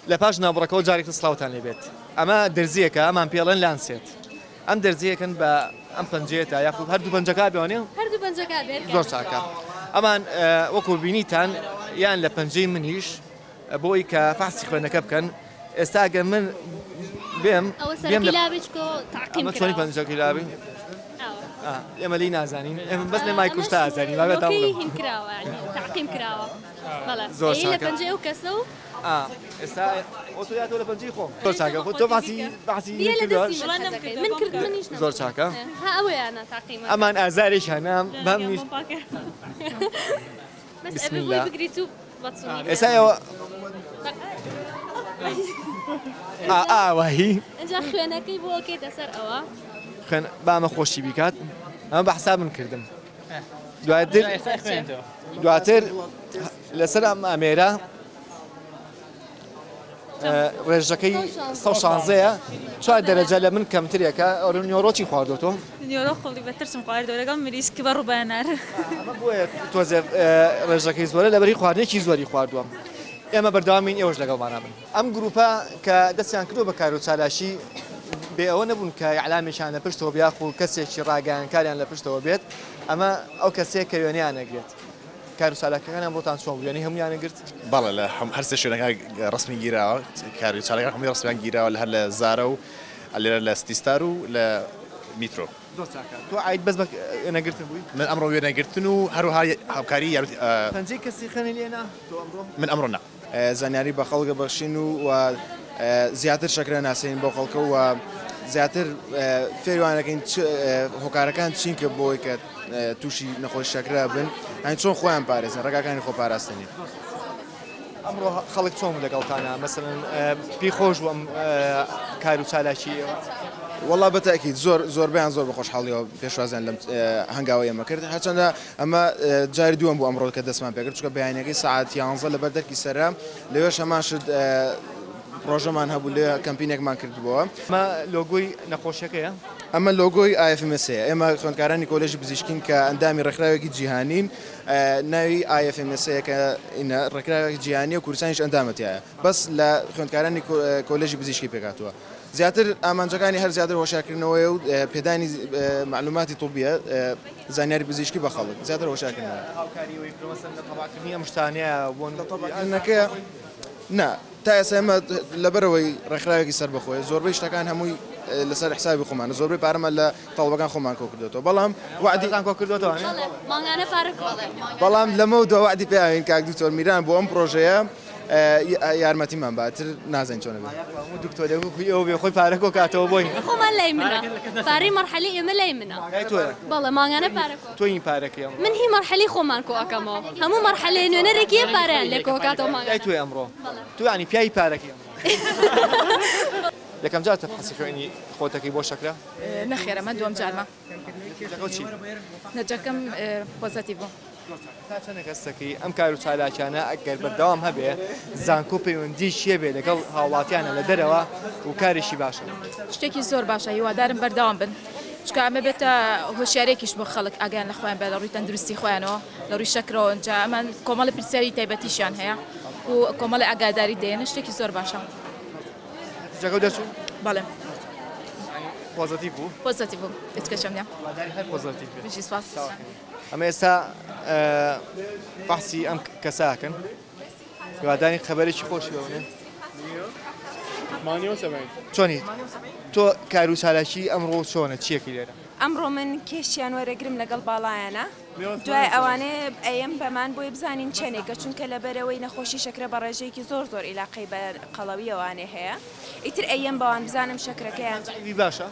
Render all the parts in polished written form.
لە پاش ناوبڕەکەوە جارێک تر سڵاوتان لێ بێت. ئەمە دەرزییەکە ئەمان پێ ئەڵێن lancet. ئەم دەرزییەکەن بە ئەم پەنجەیەتا یاخود هەردوو پەنجەکە بێ وانیە؟ هەردوو پەنجەکە بێت. زۆر چاکە. ئەمان وەکو بینیتان یان لە پەنجەی منیش بۆی کە فەحسی خوێنەکە بکەن ئێستا گەر من بێم ئەوە سەرەکی لابێ چکۆ تەعقیم ئەمە چۆنی پەنجەکەی لابێ؟ ئێمە لێی نازانین ئێمە بەس لە مای کوشتا ئازانین بابێت هین کراوە تەعقیم کراوە زۆر لە پەنجەی ئەو کەسە و ئێستا تۆ یا تۆ لە پەنجەی خۆم زۆر چاکە خۆ تۆ باسی باسی من کرد منیش زۆر چاکە ها ئەوەیانە تاقیمە ئەمان ئازارێکیانە بەم نیش بەس بسم ئەبێ بۆی اللە. بگریت و بەچڵی ئێستا ئێوە ئا ئاوایی ئینجا خوێنەکەی بۆ ئەکەیتە سەر ئەوە خوێن با ئەمە خۆشی بیکات ئەمە بە حساب من کردم دواتر دواتر لەسەر ئەم ئامێرە ڕێژەکەی 116 چوار دەرەجە لە من کەمترێکە ئەورە نیۆڕۆ چی خواردووە تۆ؟ نیۆرۆ قوڵی بە ترسم خواردەوە لەگەڵ مریشک بە ڕووبانار. ئەمە بۆیە تۆزێ ڕێژەکەی زۆرە لەبەری خواردنێکی زۆری خواردووە. ئێمە بەردەوامین ئێوەش لەگەڵمانە بن. ئەم گروپە کە دەستیان کردووە بە کار و چالاکی بێ ئەوە نەبوون کە ئیعلامێکیان لە پشتەوە بێ یاخود کەسێکی ڕاگەیانکاریان لە پشتەوە بێت ئەمە ئەو کەسەیە کە وێنەیان ئەگرێت. کار و چالاکیەکانیان بۆتان چۆن بوو یانی هەموویانت گرت؟ بەڵێ لە هەر سێ شوێنەکە ڕەسمی گیراوە کار و چالاکیەکان هەمووی ڕەسمیان گیراوە لە هەر لە زارە و لێرە لە ستی ستار و لە میترۆ. زۆر چاکە تۆ عاید بەس بە وێنەگرتن بووی؟ من ئەمڕۆ وێنەگرتن و هەروەها هاوکاری یارمەتی. پەنجەی کەسی خوێنی لێ نا تۆ ئەمڕۆ؟ من ئەمڕۆ نا. زانیاری بە خەڵک ئەبەخشین و و زیاتر شەکرە ناسێنین بەو خەڵکە و زیاتر فێریان ئەکەین چ هۆکارەکان چین کە بۆی کە تووشی نەخۆشی شەکرە بن یانی چۆن خۆیان پارێزن ڕێگاکانی خۆپاراستنی. ئەمڕۆ خەڵک چۆن بوو لەگەڵتانا مەسەلەن پێی خۆش بوو ئەم کار و چالاکی ئێوە؟ وەڵا بە تەئکید زۆر زۆربەیان زۆر بە خۆشحاڵیەوە پێشوازیان لەم هەنگاوەی ئێمە کرد هەرچەندە ئەمە جاری دووەم بوو ئەمڕۆ کە دەستمان پێکرد چونکە بەیانیەکەی سەعات یانزە لەبەر دەرکی سەرا لەوێش هەمان شت پڕۆژەمان هەبوو لێ کەمپینێکمان کردبووە. ئەمە لۆگۆی نەخۆشیەکەیە؟ ئەمە لۆگۆی IFMSA یە. ئێمە خوێندکارانی کۆلێژی پزیشکین کە ئەندامی ڕێکخراوێکی جیهانین ناوی IFMSA یە کە ڕێکخراوێکی جیهانیە و کوردستانیش ئەندامە تیایا بەس لە خوێندکارانی کۆلێژی پزیشکی پێکهاتووە. زیاتر ئامانجەکانی هەر زیاتر هۆشیارکردنەوەیە و پێدانی مەعلوماتی طبیە زانیاری پزیشکی بە خەڵک زیاتر هۆشیارکردنەوە. هاوکاری ئەوەی کردووە مەسەلەن لە تەبعکردنی ئەم شتانەیە بۆ لە تەبعکردنەکەیە نا تا ئێستا ئێمە لەبەرئەوەی ڕێکخراوێکی سەربەخۆیە زۆربەی شتەکان هەمووی لەسەر حسابی خۆمانە زۆربەی پارەمان لە تەڵەبەکان خۆمان کۆکردۆتەوە بەڵام وەعدی تان کۆکردۆتەوە مانگانە پارە کۆ بەڵام لەمەو دوا وەعدی پێیاوین کاک دکتۆر میران بۆ ئەم پرۆژەیە یارمەتیمان با تر نازانین چۆن ئەبێ. هەموو دکتۆرێک وەکو ئێوە بێ خۆی پارە کۆکاتەوە بۆی. خۆمان لای منە پارەی مەرحەلی ئێمە لای منە. لای تۆیە؟ بەڵێ مانگانە پارە کۆ. تۆ هین پارەکەی ئەمڕۆ؟ من هی مەرحەلی خۆمان کۆ ئەکەمەوە هەموو مەرحەلێ نوێنەرێکی هەیە پارەیان لێ کۆکاتەوە مانگانە. لای تۆیە ئەمڕۆ؟ بەڵێ. تۆ یانی پیاوی پارەکەی ئەمڕۆ. یەکەم جارتە فحسی خوێنی خۆتەکەی بۆ شەکرە؟ نەخێر ئەمە دووەم جارمە. نەتیجەکەو چی بوو؟ نەتیجەکەم positive بوو. تا چەندێک هەست دەکەی ئەم کار و چالاکیانە ئەگەر بەردەوام هەبێ زانکۆ پەیوەندیی هەبێ لەگەڵ هاوڵاتیانە لە دەرەوە و کارێکی باشە؟ شتێکی زۆر باشە هیوادارم بەردەوام بن چونکە ئەمە بێتە هۆشیارێکیش بۆ خەڵک ئاگایان لە خۆیان بێت لە ڕووی تەندروستی خۆیانەوە لە ڕووی شەکرەوە ئینجا ئەمان کۆمەڵی پرسیاری تایبەتیشیان هەیە و کۆمەڵی ئاگاداری دێنە شتێکی زۆر باشە. نەتیجەکەو دەرچوو؟ بەڵێ. positive بوو؟ positive بوو هیچ کێشەم نییە. هیوادارین هەر positive بێت. بژی سوپاس. ئەمە ئێستا فەحسی ئەم کەسە ئەکەن هیوادارین خەبەرێکی خۆشی بەونێ چۆنیت تۆ کار و چالاکی ئەمڕۆ چۆنە چیەکەی لێرە؟ ئەمڕۆ من کێشیان وەرەگرم لەگەڵ باڵایانە دوای ئەوانەیە ئەیەم بەمان بۆی بزانین چەنێکە چونکە لەبەرەوەی نەخۆشی شەکرە بە ڕێژەیەکی زۆر زۆر ئیلاقەی بە قەڵەویەوانێ هەیە ئیتر ئەیەم بەوان بزانم شەکرەکەیان باشە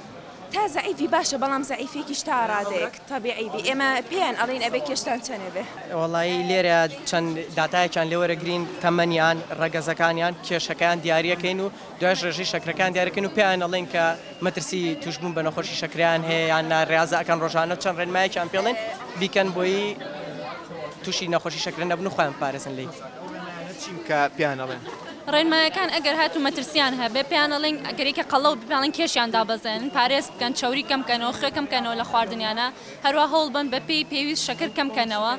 تا زەعیفی باشە بەڵام زەعیفێکیش تا ڕادەیەک تەبیعی بی ئێمە پێیان ئەڵێین ئەبێ کێشتان چەنێ بێ. وەڵایی لێرە چەند داتایەکیان لێ وەرەگرین تەمەنیان، ڕەگەزەکانیان، کێشەکەیان دیاریەکەین و دوایش ڕێژەی شەکرەکەیان دیارەکەین و پێیان ئەڵێین کە مەترسی توشبوون بە نەخۆشی شەکرەیان هەیە یان نا ڕیازە ئەکەن ڕۆژانە چەند ڕێنمایەکیان پێڵێن بیکەن بۆی توشی نەخۆشی شەکرە نەبن و خۆیان بپارێزن لێی. ئەو ڕێنمایانە چین کە پێیان ئەڵێن؟ ڕێنمایەکان ئەگەر هاتوو مەترسیان هەبێ پێیان ئەڵێن ئەگەر یەکێ قەڵەو بێ پێیان ئەڵێن کێشیان دابەزێنن پارێز بکەن چەوری کەم کەنەوە خوێ کەم کەنەوە لە خواردنیانا هەروا هەوڵ بەن بە پێی پێویست شەکر کەم کەنەوە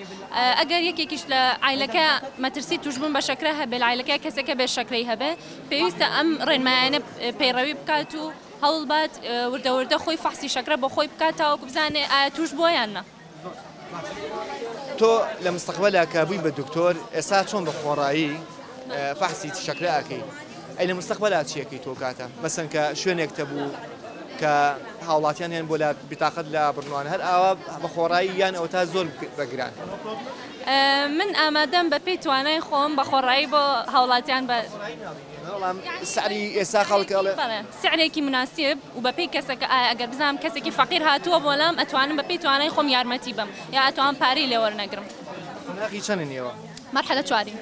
ئەگەر یەکێکیش لە عایلەکە مەترسی توشبوون بە شەکرە هەبێ لە عایلەکە کەسێک هەبێ شەکرەی هەبێ پێویستە ئەم ڕێنمایانە پەیڕەوی بکات و هەوڵ بات وردە وردە خۆی فەحسی شەکرە بۆ خۆی بکات تاوەکو بزانێ ئایا توش بووە یان نا. تۆ لە مستەقبەلا کە بووی بە دکتۆر ئێستا چۆن بە خۆڕایی فەحسی شەکرە ئەکەی ئەی لە مستەقبەلا چی ئەکەی تۆ کاتە مەسەن کە شوێنێک تەبوو کە هاوڵاتیان هێن بۆ لە بیتاقەت لە بڕنوان هەر ئاوا بە خۆڕایی یان ئەوە تا زۆر بە گران. من ئامادەم بە پێی توانای خۆم بە خۆڕایی بۆ هاوڵاتیان بە. بەڵام سعری ئێستا خەڵک ئەڵێ. بەڵێ سعرێکی مناسب و بە پێی کەسەکە ئایا ئەگەر بزانم کەسێکی فەقیر هاتووە بۆ لام ئەتوانم بە پێی توانای خۆم یارمەتی بەم یا ئەتوانم پارەی لێ وەرنەگرم. قۆناغی چەنن ئێوە؟ مەرحەلە چوارین.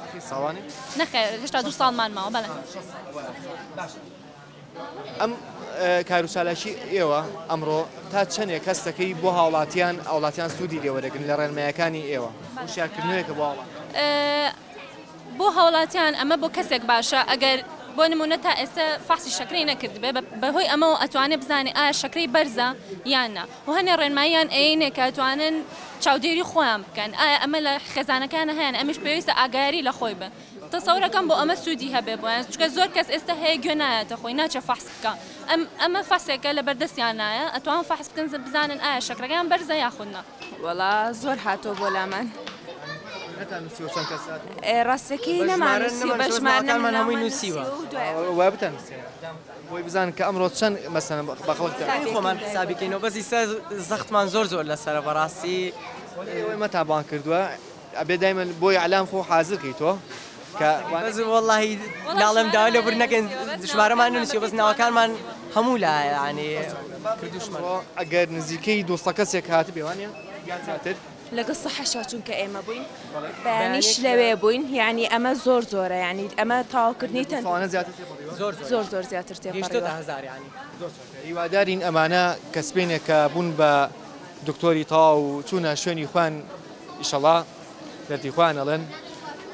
ئاخیر ساڵانی؟ نەخێر هێشتا دوو ساڵمان ماوە بەڵێ. ئەم کارو چالاکی ئێوە ئەمڕۆ تا چەندێک هەستەکەی بۆ هاوڵاتیان هاوڵاتیان سوودی لێ وەرەگرن لە ڕێنمایەکانی ئێوە وشیارکردنەوەیەکە بۆ هاوڵاتیان؟ بۆ هاوڵاتیان ئەمە بۆ کەسێک باشە ئەگەر بۆ نمونە تا ئێستا فەحسی شەکرەی نەکردبێ بەهۆی ئەمەوە ئەتوانێ بزانێ ئایا شەکرەی بەرزە یان نا و هەنێ ڕێنماییان ئەیەینێ کە ئەتوانن چاودێری خۆیان بکەن ئایا ئەمە لە خێزانەکانە هەیان ئەمیش پێویستە ئاگایاری لە خۆی بن تەسەورەکەم بۆ ئەمە سوودی هەبێ بۆیان چونکە زۆر کەس ئێستا هەیە گوێ نایەتە خۆی ناچێ فەحس بکا ئەم ئەمە فەحسێکە لە بەردەستیان نایە ئەتوان فەحس بکەن بزانن ئایا شەکرەکەیان بەرزە یاخود نا. وەڵا زۆر هاتووە بۆ لامان. نەتان نووسیوە چەند کەس هاتوون؟ ئێ ڕاستەکەی نەمان نووسیوە بە ژمارە ناوەکانمان هەمووی نووسیوە. وایە بتان نووسیایە بۆی بزانن کە ئەمڕۆ چەند مەسەلەن بە خەڵک حسابی خۆمان حسابی کەینەوە بەس ئیستا زەختمان زۆر زۆر لەسەرە بەڕاستی. ئێوەی مەتا بانگ کردووە ئەبێ دایمەن بۆ ئیعلام خۆ حازر کەی تۆ کە بەس وەڵاهی ناڵێم داوای لێبوردن نەکەن ژمارەمان نەنووسیوە بەس ناوەکانمان هەموو لایە یانی کردووشمان. ئەگەر نزیکەی 200 کەسێک هاتبێ وانیە یان زیاتر؟ لەگەڵ سەحەشا چونکە ئێمە بووین بەیانیش لەوێ بووین یانی ئەمە زۆر زۆرە یانی ئەمە تەواوکردنی تەن ساڵانە زیاتر تێپەڕیوە؟ زۆر زۆر زۆر زیاتر تێپەڕیوە. گەیشتۆتە هەزار یانی. زۆر چاکە هیوادارین ئەمانە کە سبەینێ کە بوون بە دکتۆری تەواو و چوونە شوێنی خۆیان ئیشەڵا دەردی خۆیان ئەڵێن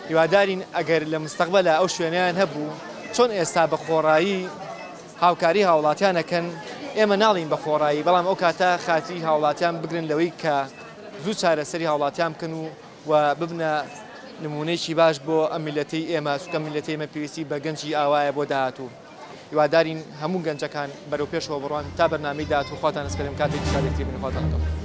هیوادارین ئەگەر لە مستەقبەلا ئەو شوێنەیان هەبوو چۆن ئێستا بە خۆڕایی هاوکاری هاوڵاتیان ئەکەن ئێمە ناڵین بە خۆڕایی بەڵام ئەو کاتە خاتری هاوڵاتیان بگرن لەوەی کە زوو چارەسەری هاوڵاتیان بکەن و و ببنە نمونەیەکی باش بۆ ئەم میلەتەی ئێمە چونکە میلەتی ئێمە پێویستی بە گەنجی ئاوایە بۆ داهاتوو. هیوادارین هەموو گەنجەکان بەرەو پێشەوە بڕۆن تا بەرنامەی داهاتوو خواتان ئەسپێرم کاتێکی شاد یەکتری بن خواتان لەگەڵ.